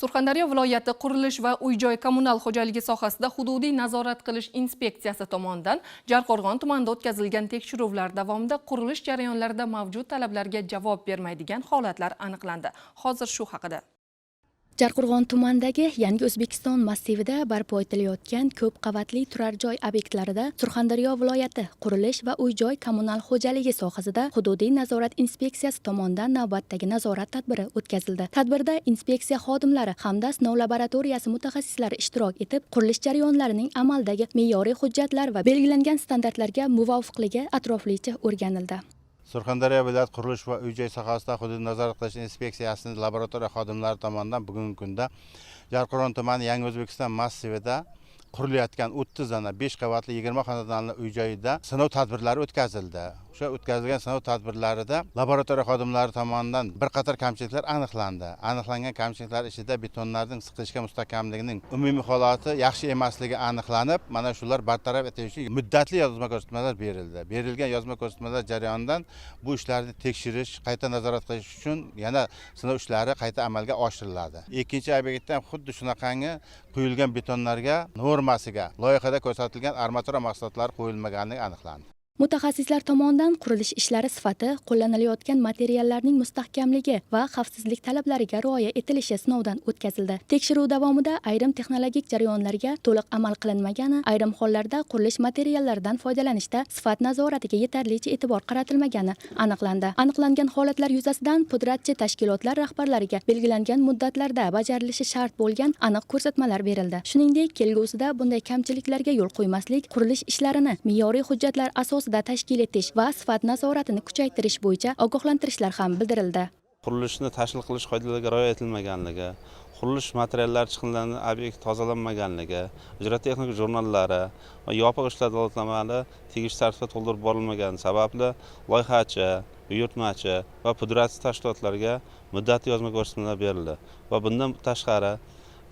Surxondaryo viloyati qurilish va uy-joy kommunal xo'jaligi sohasida hududiy nazorat qilish inspeksiyasi tomonidan Jarqo'rg'on tumanida o'tkazilgan tekshiruvlar davomida qurilish jarayonlarida mavjud talablarga javob bermaydigan holatlar aniqlandi. Hozir shu haqida. Jarqo'rg'on tumanidagi Yangi O'zbekiston massivida barpo etilayotgan ko'p qavatli turar joy obyektlarida Surxondaryo viloyati qurilish va uy-joy kommunal xo'jaligi sohasida hududiy nazorat inspeksiyasi tomonidan navbatdagi nazorat tadbiri o'tkazildi. Tadbirda inspeksiya xodimlari hamda sinov laboratoriyasi mutaxassislari ishtirok etib, qurilish jarayonlarining amaldagi me'yoriy hujjatlar va belgilangan standartlarga muvofiqligi atroflicha o'rganildi. Surxondaryo viloyat qurilish va uy joy sohasida hududiy nazorat qilish inspeksiyasining laboratoriya xodimlari tomonidan bugungi kunda Jarqo'rg'on tumani Yangi O'zbekiston massivida qurilayotgan 30 dona 5 qavatli 20 xonadonli uy joyida sinov tadbirlari o'tkazildi. O'sha o'tkazilgan sinov tadbirlarida laboratoriya xodimlari tomonidan bir qator kamchiliklar aniqlandi. Aniqlangan kamchiliklar ichida betonlarning siqilishga mustahkamligining umumiy holati yaxshi emasligi aniqlanib, mana shular bartaraf etilishi uchun muddatli yozma ko'rsatmalar berildi. Berilgan yozma ko'rsatmalar jarayonidan bu ishlarni tekshirish, qayta nazorat qilish uchun yana sinov ishlari qayta amalga oshiriladi. Ikkinchi obyektda ham xuddi shunaqangi quyilgan betonlarga normasiga loyihada ko'rsatilgan armatura mahsulotlari qo'yilmaganligi aniqlandi. Mutaxassislar tomonidan qurilish ishlari sifati, qo'llanilayotgan materiallarning mustahkamligi va xavfsizlik talablariga rioya etilishi sinovdan o'tkazildi. Tekshiruv davomida ayrim texnologik jarayonlarga to'liq amal qilinmagani, ayrim hollarda qurilish materiallaridan foydalanishda sifat nazoratiga yetarlicha e'tibor qaratilmagani aniqlandi. Aniqlangan holatlar yuzasidan pudratchi tashkilotlar rahbarlariga belgilangan muddatlarda bajarilishi shart bo'lgan aniq ko'rsatmalar berildi. Shuningdek, kelgusida bunday kamchiliklarga yo'l qo'ymaslik, qurilish ishlarini me'yoriy hujjatlar asosida tashkil etish va sifat nazoratini kuchaytirish bo'yicha ogohlantirishlar ham bildirildi. Qurilishni tashkil qilish qoidalariga rioya etilmaganligi, qurilish materiallari chiqindilarini obyekt tozalanmaganligi, ijro texnik jurnallari va yopiq ishlar dalolatnomalari tegishli tartibda to'ldirib borilmagani sababli loyihachi, buyurtmachi va pudratchi tashkilotlarga muddatli yozma ko'rsatmalar berildi va bundan tashqari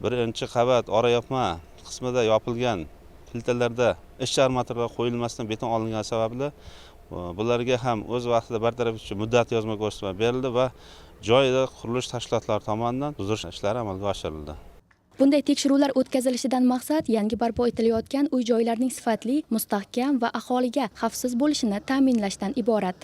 birinchi qavat ora yopma qismida yopilgan plitalarda ishchi armaturalar qo'yilmasdan beton olingani sababli bularga ham o'z vaqtida bartaraf etish uchun muddatli yozma ko'rsatma berildi va joyida qurilish tashkilotlari tomonidan buzdirish ishlari amalga oshirildi. Bunday tekshiruvlar o'tkazilishidan maqsad yangi barpo etilayotgan uy-joylarning sifatli, mustahkam va aholiga xavfsiz bo'lishini ta'minlashdan iborat.